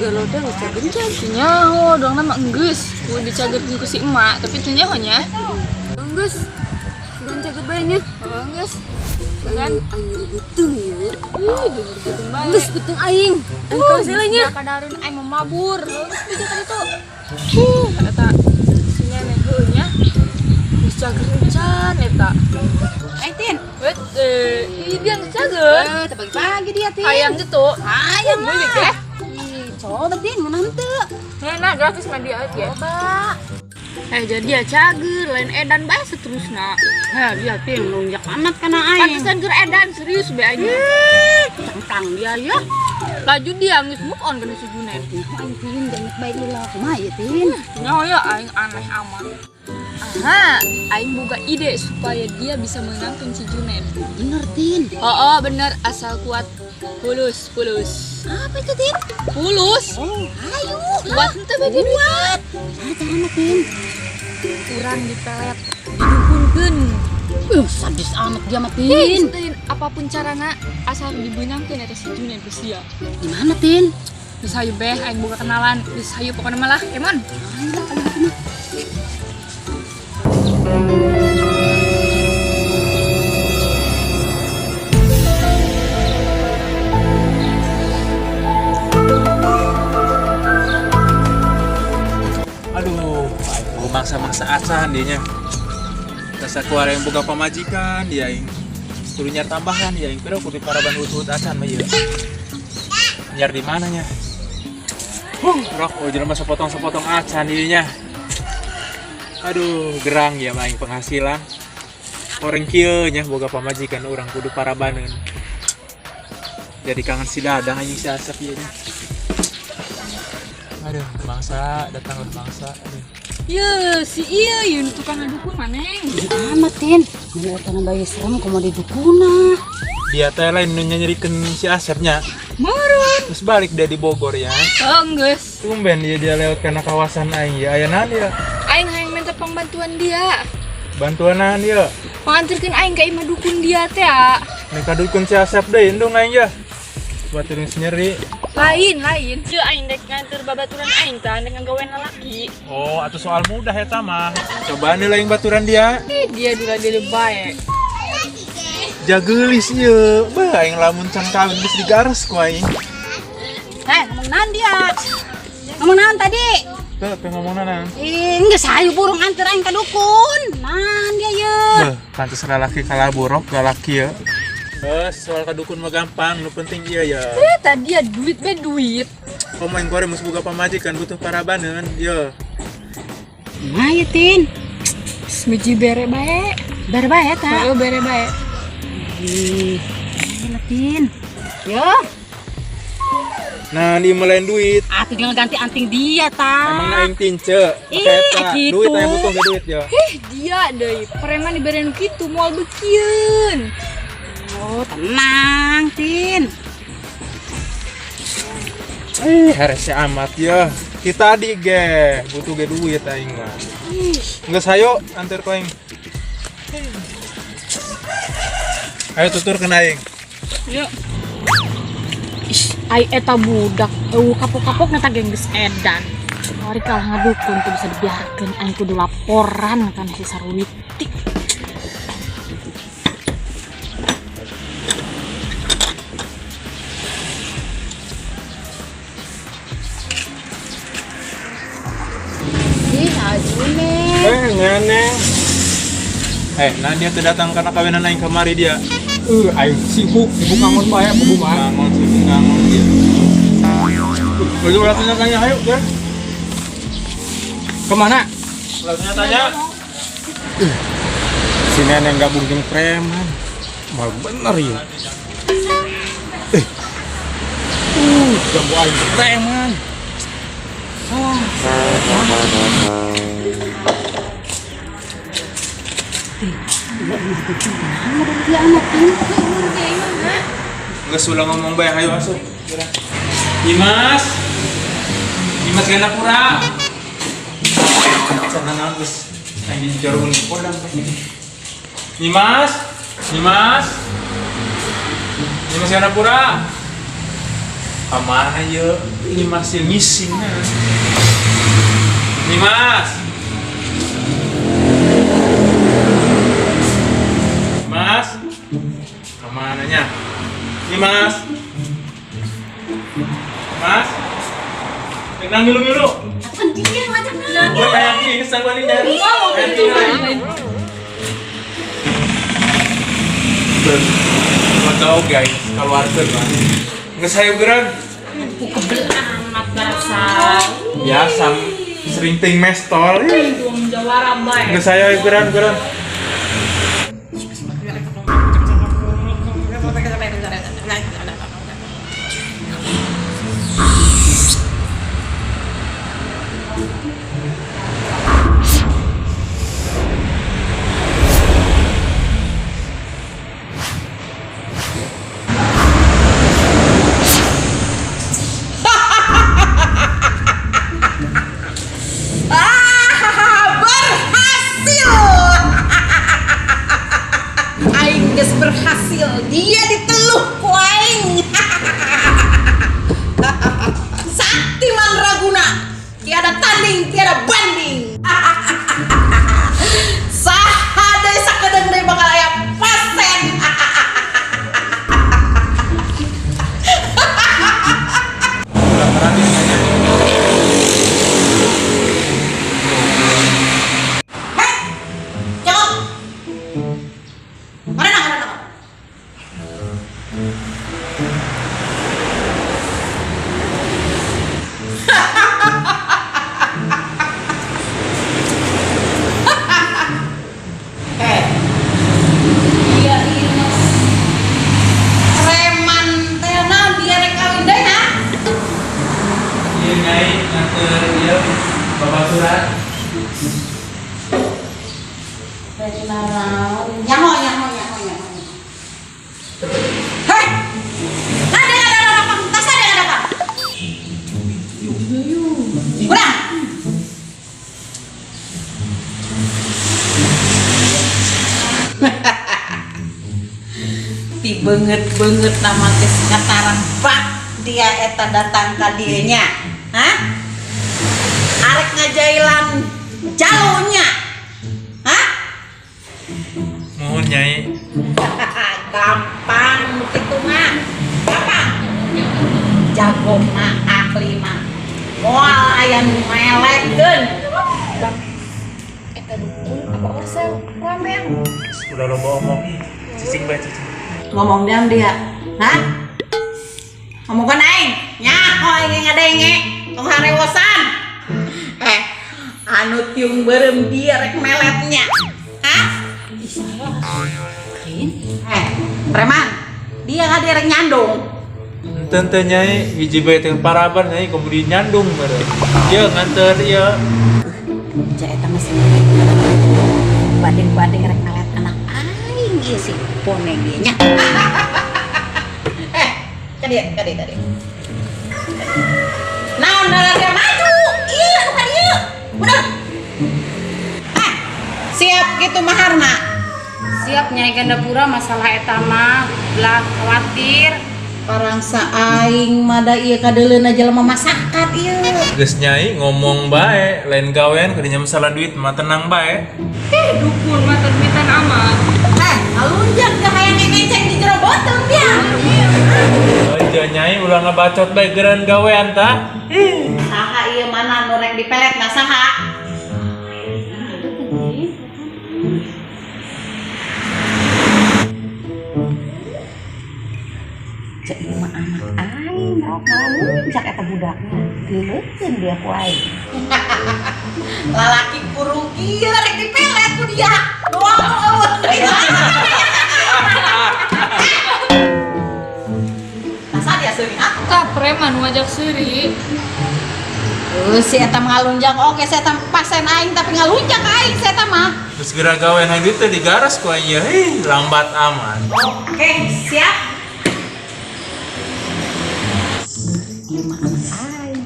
galau teh geus cagencan. Nyaho dong nama enggeus. Kudu dicagerkeun ku si emak, tapi teu nyaho nya. Enggeus. Sugan cager bae nya. Oh, enggeus. Kan aing beuteung ieu. Ih, beuteung bae. Geus beuteung aing. Aing kawas heula nya. Kadarun aing mau mabur. Geus bija ka ditu. Eta si nenek heueuh nya. Geus cager encan eta. Eh, Tin. Wet, ih dia geus cager. Eh, pagi-pagi dia, Tin. Hayang gitu. Hayang lah. Beli teh. Ih, coba, Tin, mau nanti. Nah, gratis mah dia aja. Coba. Eh, jadi ya cager, lain edan bae seterusna. Heh, dia Tin, lunjak amat kana aing. Pantesan keur edan serius be aing. Ih, cangkang dia ya. Laju dia geus move on kana si Junen. Aing Tin, jangan baik heula. Kumaha ieu, Tin? Nyaho ya aing aneh amat. Aha, aing boga ide supaya dia bisa menangkan si Junen. Bener, Tin. Oh, bener asal kuat. Pulus, pulus. Apa itu, Tin? Pulus. Oh, ayo. Buat henteu be duit. Buat. Cara carana, Tin? Urang dipelet, didukunkeun. Sadis amat dia mah, Tin, Tin. Tin, apapun carana asal dibeunangkeun eta si Junen ku sia. Gimana, Tin? Geus hayu beh aing boga kenalan. Geus hayu pokona mah lah, kemon. Ayo lah kalau gitu mah. Aduh, aing mau mangsa-mangsa acan dinya. Rasa keluar yang boga pamajikan dia aing. Kudu nyar tambahan ya aing, pero kudu paraban hut-hut acan mah ieu. Nyar di mana nya? Rok, oh jelema sepotong-sepotong acan dinya. Aduh, gerang ya mah aing penghasilan. Orang kieu nya boga pamajikan urang kudu parabaneun. Jadi kangen si Dadang anjing si Asep ieu nya. Aduh, mangsa datanglah mangsa. Aduh. Ye, si ieu ieu nu tukang ngadukun maneng. Amat, Tin. Mana eta nu bayi serem kumaha didukuna. Dia teh lain nu nyerikeun si Asepnya. Meureun. Terus balik dia di Bogor ya. Oh, geus. Tumben dia lewat karena kawasan aing ya. Aya naon dia? Aing hayang minta pangbantuan dia. Bantuan naon dia? Panganterkeun aing ka imah dukun dia teh, ah. Nek dukun si Asep deui indung aing ya. Buat terus nyeri. Lain, lain. Ieu aing dek nganter babaturan aing tah dengan gawean lalaki. Oh, atau soal mudah ya mah. Cobaan heula aing baturan dia. Eh, dia dula dia bae. Jageulis ieu. Beuh aing lamun can kawin geus digares ku aing. Eh, ngomong naon dia? Ngomong naon tadi? Teu teu ngomongna naon. Ih, geus hayu burung anter aing ka dukun. Naon dia ye? Beuh, pantes lalaki kalaborok galaki ya. Soal ka dukun mah gampang, nu penting ieu ya. Eh, tadi ya duit be duit. Komo aing gore geus boga pamajikan butuh parabaneun, ieu. Kumaha ye, Tin? Miji bere bae. Bere bae eta. Heeh, bere bae. Ih, ayo Tin. Yo, Nah, dia melain duit. atuh jangan ganti anting dia ta. Emang aing tince. Ih, Eta, gitu. duit aing butuh ge duit ya. Eh, dia deui preman dibere nu kitu moal beukieun. Oh, tenang, Tin. Ih, herese amat ya. Kita di ge, butuh ge duit aing mah. Geus hayo anter ku aing. Ayo tutur ke aing. Yuk. Ih, ai eta budak eueuh kapok-kapok na teh geus edan. Ari kalah ngadukun teu bisa dibiarkeun aing kudu laporan kana si Sarwiti. Ih, Ajune. Eh, nenek. Nah dia tuh datang karena kawinan aing kamari dia. Aing sibuk, sibuk ngangon bae apa kumaha? Ngangon sibuk ngangon dia. Udah ulah tanya ayo, Ger. Kemana? Ulah tanya. Si nenek gabung jeung preman. Mal bener ya. Jambu aing preman. Geus ulah ngomong bae, ayo asup. Dimas. Dimas Gandapura. Sana naon geus aing dijarun podang. Dimas, Dimas. Dimas Gandapura. Kamana ye? Ini masih ngising. Nih Mas. Mas. Kamana nya? Nih Mas. Mas. Tenang ngilu-ngilu. Kan dia ngajak. Gue kayak gini, sang gue nih nyari. Mau tahu guys, keluarga kan. Nggak saya geran. Ku kebel amat bahasa. Biasa, sering ting mestol. Dong jawara bae. Nggak saya geran geran. Ah, berhasil. Aing geus berhasil. Dia diteluh ku aing. Sakti mandraguna. Tiada tanding, tiada banding. Saha deui sakedeung deui bakal aya pasen. Pelan-pelan nih, nanya. Hei, jawab. Mana mana mana? Eh, dia ini preman teh naon dia rek kawin deui, ha? Iya nyai, nganter dia bapak surat. Rek naon? Nyaho nyaho nyaho nyaho. Hei! Ada ada ada apa? Tas ada ada apa? Kurang. Ti beungeut-beungeut nama geus kataran bak dia eta datang ka dieu nya. Hah? Arek ngajailan jalunya. Hah? Mohon nyai. Gampang kitu mah. Gampang. Jago mah, ahli mah. Moal aya nu melehkeun. Eta dukun apa orsel ramean. Udah lo omong. Cicing bae cicing. Ngomong diam dia. Hah? Ngomong kan aing? Nyaho aing ngadenge. Tong harewosan. Eh, anu tiung beureum dia rek meletnya. Hah? Eh, preman. Dia nggak dia rek nyandung. Ente nyai, hiji bae teh paraban nyai kemudian nyandung meureun. Ieu nganter ieu. Ja eta mah sih. Badeng-badeng rek melet anak aing ieu si poneng ieu nya. Eh, ka dieu, ka dieu, ka dieu. Naon dia maju? Iya, nu ka dieu. Bener. Eh, siap gitu maharna. Siap Nyai Gandapura, masalah eta mah ulah khawatir. Parangsa aing mah da ieu kadeuleuna jelema masakat ieu. Geus nyai ngomong bae, lain gawean kudu masalah duit mah tenang bae. Eh, dukun mah terbitan amat. Eh, ngalunjak ke hayang ngeceng di jero botol dia. Aja nyai ulah ngabacot bae geran gawean tah. Saha ieu mana nu rek dipelet na saha? Cek ieu mah anak aing rok ngalunjak eta budakna. Dileukeun dia ku aing. Lalaki kurung kieu rek dipelet ku dia. Doang eueuh deui. Masa dia seuri ah? Tah preman ngajak seuri. Si eta mah ngalunjak oke, si eta pasen aing tapi ngalunjak aing si eta mah. Terus geura gawean hayang duit teh digaras ku aing ieu. Hei, lambat amat. Oke, siap. Ieu mah anak aing.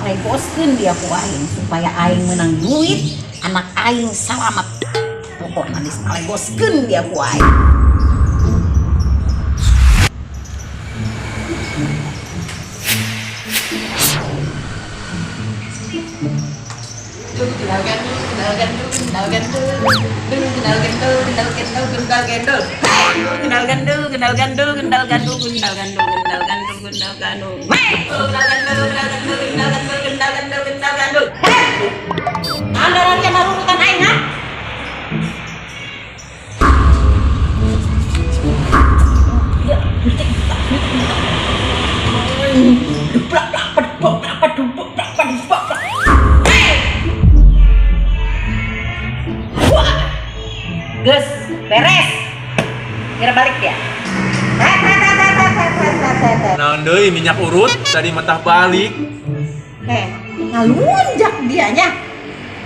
Reboskeun dia ku aing supaya aing menang duit, anak aing salamat. Pokokna geus ngalegoskeun dia ku aing. Kendal gandul, kendal gandul, kendal gandul, kendal gandul, kendal gandul, kendal gandul. Hey! Kendal gandul, kendal gandul, kendal gandul, kendal gandul, kendal gandul, kendal gandul. Hey! Kendal gandul, kendal gandul, kendal gandul, kendal gandul, kendal gandul. Hey! Anda larian urutan aing, ha? Blak blak pedbok blak pedbok blak pedbok blak. Hey! Wah! Geus, beres. Kira balik ya. Naon deui minyak urut tadi mentah balik. Eh, ngalunjak dianya.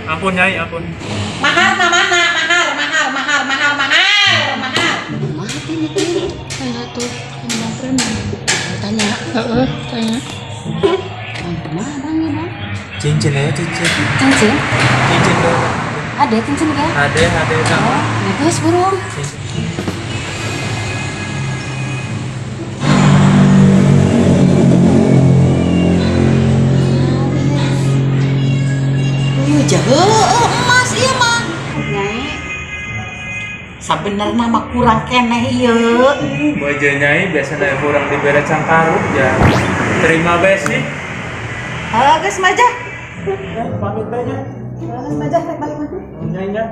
Ampun Nyai, ampun. Mahar na mana? Mahar, mahar, mahar, mahar, mahar, mahar. Mati nih, kayak tuh ngomong preman. Tanya, heeh, tanya. Bang, mana bang ya bang? Cincin ya, cincin. Cincin? Cincin dong. Ada cincin kan? Ada sama. Oh, geus burung. Cincin. Jauh emas ieu mah. Nyai, Sabenerna mah kurang keneh ieu. Baja Nyai biasanya kurang dibere cangkaruk ya. Terima bae sih. Heuh, geus majah. Pamit bae nya. Geus majah rek balik mah. Nyai nya.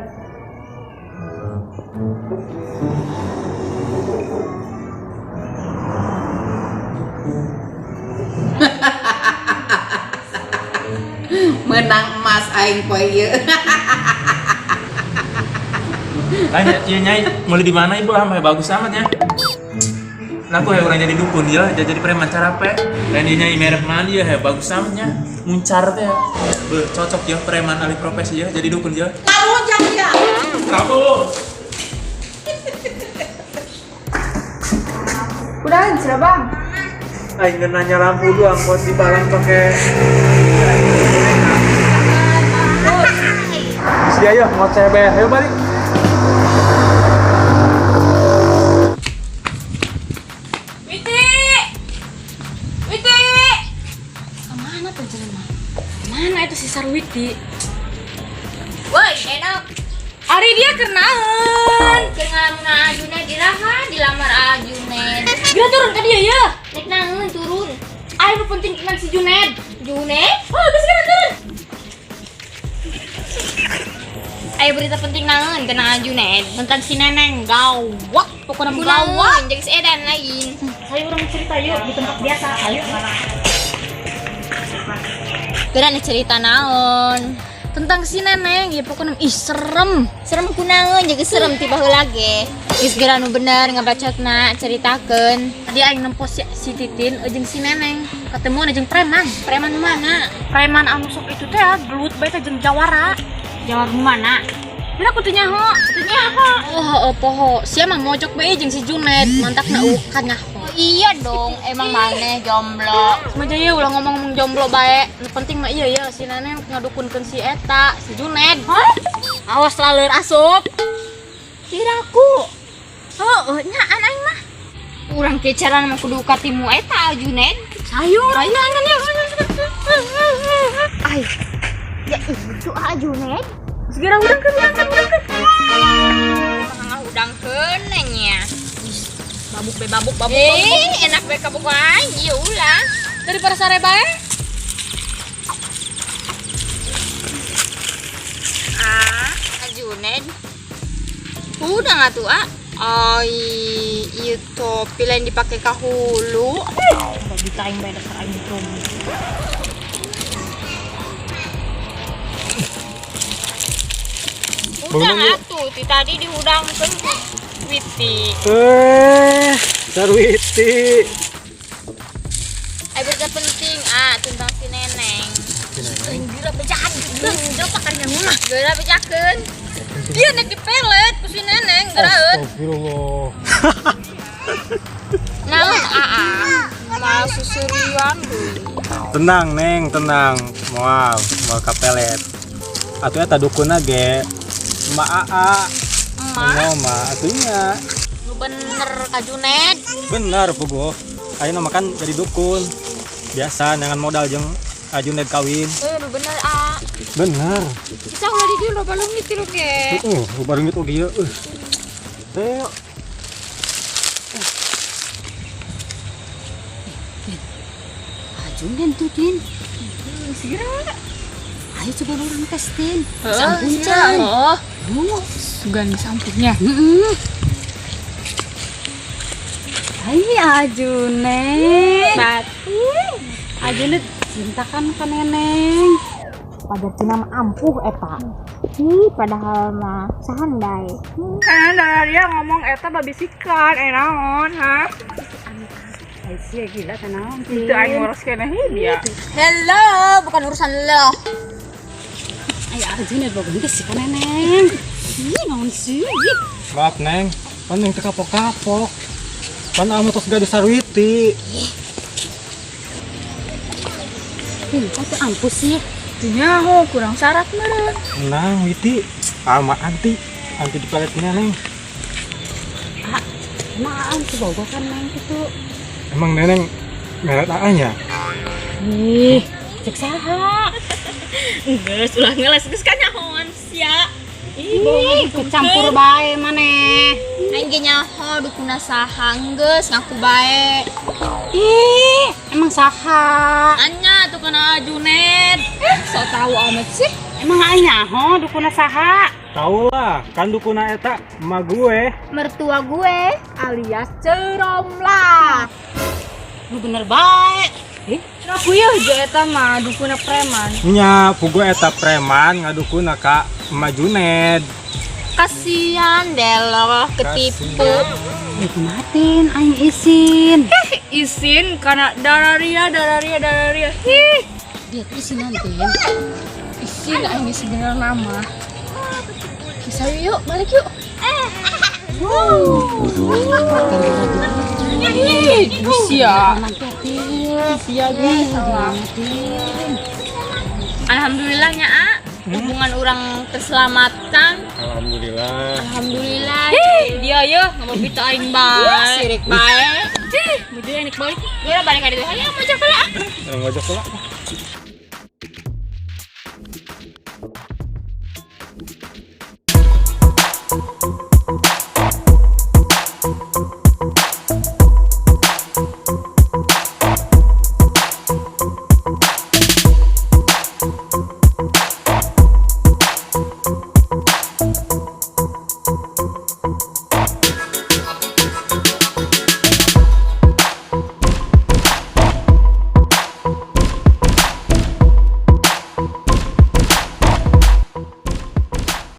Menang emas aing poe ieu. Tanya, iya Nyai, mulai di mana ibu lah, bagus amat ya. Lah aku orang jadi dukun ya, jadi preman cara apa? Dan iya Nyai merek mana ya, bagus amat ya. Muncar teh ya. Beuh, cocok ya preman alih profesi ya, jadi dukun ya. Ngalunjak dia. Bravo. Udah sudah bang. Aing nanya lampu doang buat dibalang pakai. Terus dia ayo ngoceh be, ayo balik. Witi! Witi! Kemana tuh jelema? Mana itu si Sarwiti? Woi, enak. Ari dia kenaon? Keur ngalamun Ajuna diraha dilamar Ajunet. Gila turun ka dia ya. Rek naeun turun. Ayo nu penting tentang si Juned. Junet? Oh, geus geura turun. Aya berita penting naeun kena Ajunet. Tentang si Neneng gawat, pokoknya gawat. Kunaon jeung si Edan lain. Saya orang cerita yuk di tempat biasa. Ayo. Geura nih cerita naon. Tentang si Neneng ya pokoknya ih serem. Serem kunaon jeung serem tiba heula ge. Geus geura nu bener ngabacotna caritakeun. Tadi aing nempo si Titin jeung si Neneng. Ketemuan jeung preman. Preman nu mana? Preman anu sok itu teh ya, gelut bae teh jeung jawara. Jawara nu mana? Bila aku teu nyaho. Teu nyaho. Oh, oh poho. Sia mah mojok bae jeung si Junet, mantakna ukan nyaho. Oh, iya dong, emang maneh jomblo. Semoga ya ulah ngomong-ngomong jomblo bae. Nu penting mah iya ya si Neneng ngadukunkeun si eta, si Junet. Hah? Awas laleur asup. Kiraku. Heeh, nyaan aing mah. Urang ke carana mah kudu katimu eta Junet. Sayur. Ayo ya. Ay. Ya itu Junet. Segera udangkeun, udangkeun, udangkeun. Tengah udangkeun nya. Babuk be babuk babuk. Eh, enak be kabuk aing ieu ulah. Daripada sare bae. Ah, Junet. Udah atuh ah. Ai, ieu topi lain dipake ka hulu. Babi aing bae dasar aing promo. Udang atuh, ti tadi dihudangkeun ku Witi. Sarwiti. Ai berita penting ah tentang si Neneng. Aing geura bejahan geura pakarnya mah. Geura bejakeun. Dia naik di pelet ku si Neneng geuraeun. Astagfirullah. Naon aa? Mau susurian deui. Tenang Neng, tenang. Moal, moal kapelet. Atuh eta dukunna ge Ma Aa. Emak. Ma atunya. Nu bener ka Junet. Bener puguh. Ayeuna makan jadi dukun. Biasa dengan modal jeung Ajunet kawin. Eh, nu bener ah. Bener. Bisa ulah di dieu loba leungit ti ge. Heeh, loba leungit oge ieu. Teh. Ajunen tuh, Tin. Segera. Ayo coba orang tes, Tin. Sampun can. Oh, Sugan sampungnya. Hai Ajunet. Batin. Ajunet cinta kan ka Neneng. Pada Cina mah ampuh eta. Ih, padahal mah sahandai. Karena dia ngomong eta babisikan, naon, ha? Ai sia gila kan naon. Itu aing ngurus keneh dia. Hello, bukan urusan lo. Ai Ajunet bogoh geus sih ka Neneng. Ih, naon sih? Ih. Maaf, Neng. Pan neng teu kapok-kapok. Pan anu tos gaduh Sarwiti. Tin, kok teu ampuh sih? Nyaho kurang syarat meureun. Nang, Witi. Ama anti. Anti dipelet gini, Neng. Ah, emang Aang tuh bogoh kan Neng gitu. Emang Neneng melet Aa nya? Ih, cek saha? Geus ulah ngeles geus kanyahoan sia. Ih, kecampur bae maneh. Aing ge nyaho dukuna saha geus ngaku bae. Ih, emang saha? Anya tuh kana Ajunet. Sok tahu amat sih. Emang aing nyaho dukuna saha? Tahu lah, kan dukuna eta emak gue. Mertua gue alias cerom lah. Lu bener bae. Eh, Aku ya aja eta mah dukuna preman. Nya, pugu eta preman ngadukuna ka emak Juned. Kasian deh lo ketipu. ih, kumaha Tin aing isin. Isin karena dararia dararia dararia. Hih, Dia tuh isinan, Tin. isin aing sebenarnya nama. Kisah yuk, balik yuk. Ih, Sia. Nanti Tin. Sia guys. Tin. Alhamdulillahnya A, hubungan orang terselamatkan. Alhamdulillah. Alhamdulillah. Dia ya nggak mau kita aing bae. Sirik bae. Mau dia enak balik. Gue udah balik aja. Ayo mau coba lah. Ngojok lah.